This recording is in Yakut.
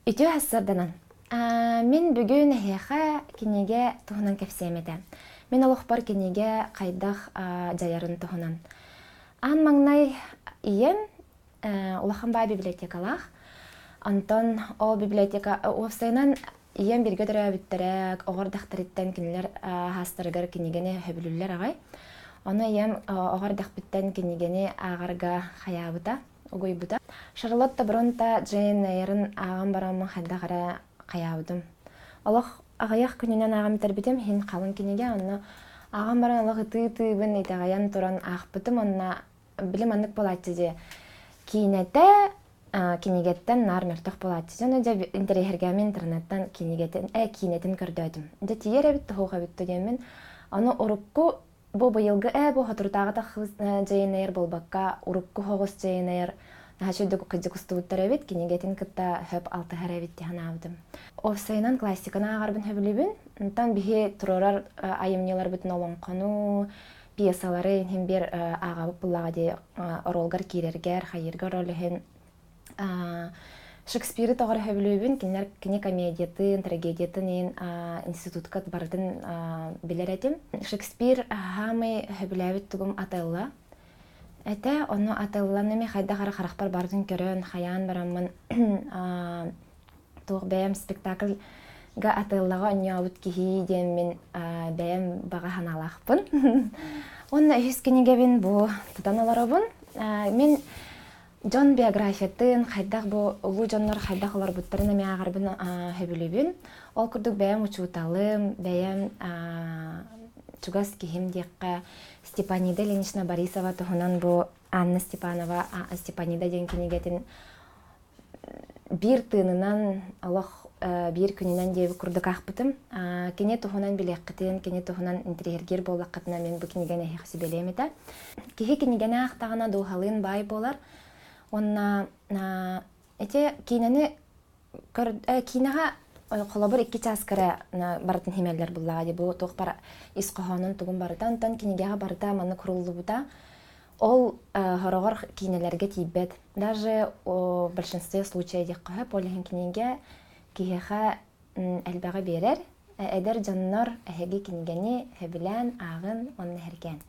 Үтүө сарсыарданан. Мин бүгүн эһиэхэ кинигэ туһунан кэпсиэм этэ. Мин олохпор кинигэ хайдах дьайарын туһунан. Аан маҥнай ийэм улахан баай библиотекалаах. Онтон ол библиотека уопсайынан ийэм бииргэ төрөөбүттэрэ, оҕо эрдэхтэриттэн кинилэр хаастарыгар кинигэни сөбүлүүллэр аҕай. Ону ийэм оҕо эрдэхпиттэн кинигэни ааҕарга хайаабыта угуйбута. Шарлотта Бронта Джейн Эйрын ааҕан бараммын хайдах эрэ хайаабытым. Олох аҕыйах күнүнэн ааҕан бүтэрбитим, иһин халыҥ кинигэ, онно ааҕан баран олох ытыы-ытыыбын итэҕэйэн туран аахпытым, онно били маннык буолааччы дии киинэтэ кинигэттэн наар мөлтөх буолааччы. Дьоно дьэ интэриэһиргээммин интернеттан кинигэтин, киинэтин көрдөөтүм. Дьэ тиийэр эбит, туһуох эбит диэммин. Ону урукку Бу быйылгы ээ бу соторутааҕыта Джейн Эйр буолбакка, урукку соҕус Джейн Эйр наһаа үчүгэйдик кырдьык устубуттар эбит, кинигэтин кытта хөп алтыһар эбит дии санаабытым. Уопсайынан классиканы ааҕарбын сөбүлүүбүн. Онтон биһи туруорар айымньыларбытын олоҥхону, пьесалары иһин биир ааҕабыт буллаҕа дии оруолгар киирэргэр, хайыыргар роль иһин Шекспиры тоҕо эрэ сөбүлүүбүн, кинилэр кини комедиятын, трагедиятын иһин институтка барытын билэр этим. Шекспир саамай сөбүлээбит тугум Отелло этэ. Ону Отеллоны мин хайдах эрэ харахпар барытын көрөн, хайаан бараммын туох бэйэм спектакльга Отеллоҕа оонньообут киһи диэн мин бэйэм баҕа санаалаахпын. Уонна үһүс кинигэбин бу тутан олоробун. Мин Дьон биографиятын, хайдах бу улуу дьоннор хайдах олорбуттарын эмиэ ааҕарбын сөбүлүүбүн. Ол курдук бэйэм учууталым, бэйэм чугас киһим диэххэ Степанида Ильинична Борисова туһунан бу Анна Степанова Степанида диэн кинигэтин биир тыынынан олох биир күнүнэн диэбит курдук аахпытым. Кини туһунан билиэххитин, кини туһунан интэриэһиргиир буоллаххытына мин бу кинигэни эһиэхэ сүбэлиэм этэ. Киһи кинигэни аахтаҕына дууһалыын баай буолар. Уонна ити киинэни киинэҕэ холобур икки чааска эрэ барытын химэллэр буллаҕа дии бу туох бара ис хоһоонун тугун барыта онтон кинигэҕэ барыта маннык куруллубута ол хороҕор киинэлэргэ тиийбэт даже в большинстве случаев диэххэ сөп ол иһин кинигэ киһиэхэ элбэҕи биэрэр эдэр дьоннор эһиги кинигэни сөбүлээн ааҕын уонна сэргээн.